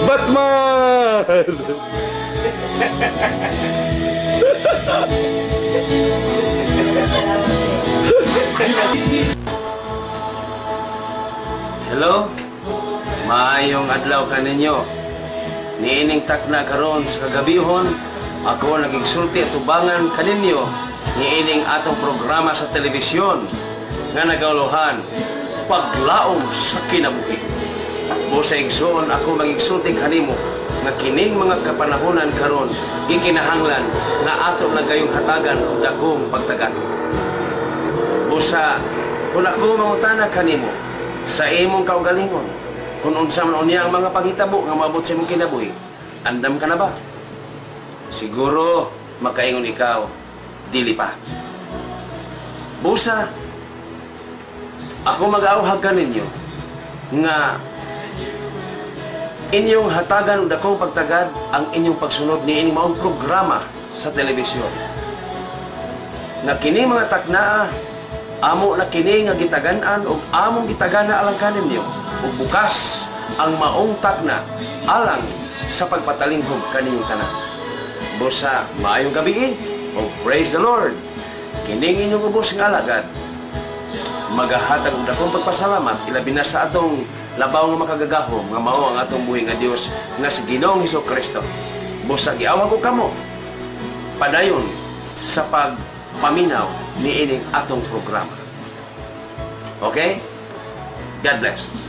Batman! Hello? Maayong adlaw kaninyo. Niining takna karon sa kagabihon, ako nagigsulti at tubangan kaninyo niining atong programa sa telebisyon nga nagauluhan Paglaom sa Kinabuhi. Busa igsoon, ako magigsulti kanimo nga kining mga kapanahonan karon gikinahanglan nga ato na gayong hatagan og dakong pagtagat. Busa kung ako mangutana kanimo sa imong kaugalingon kung unsa man unya ang mga panghitabo nga moabot sa imong kinabuhi, andam ka na ba? Siguro makaingon ikaw, dili pa. Busa ako mag-auhag kaninyo nga inyong hatagan og dakong pagtagad ang inyong pagsunod niining maong programa sa telebisyon. Nga kini mga taknaa, amo na kini nga gitagan-an og among gitagana alang kaninyo ug bukas ang maong takna alang sa pagpatalinghog kaninyong tanan. Busa maayong gabi og praise the Lord. Kining inyong ubos nga alagad magahatag og dakong pagpasalamat ilabi na sa atong labaw nga makagagahom nga mao ang atong buhi nga Dios nga si Ginoong Hesukristo. Busa giawag ko kamo padayon sa pagpaminaw niining atong programa. Okay? God bless.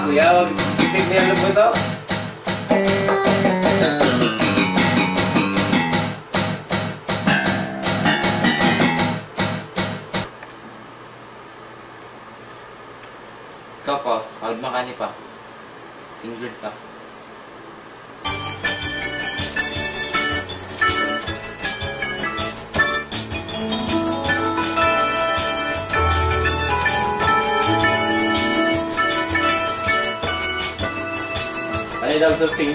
Kuya, itik niya lang po ito. Ikaw pa, kalma ka ni pa. Fingered pa. Ano daw sa pink?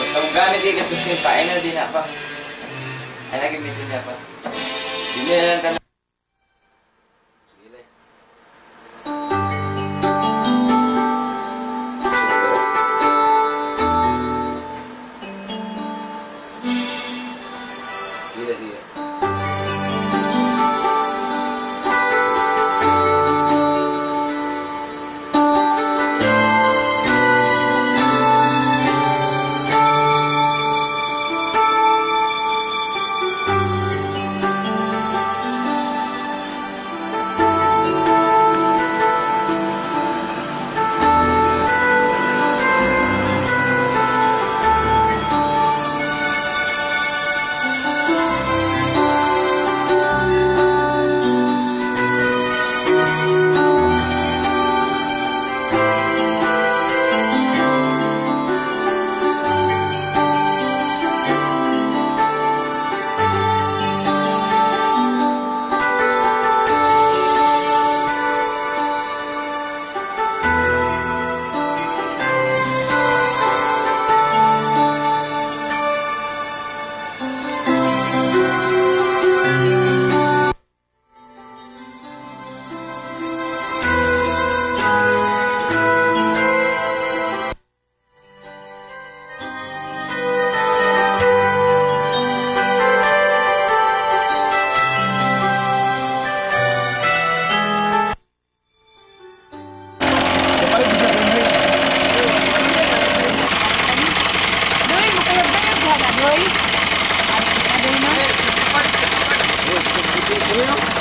Basta mo gamit eh, kasi pain na din na pa. Ay, nagamitin niya pa. Hindi na lang ka na. Sige, sige. Kini, no?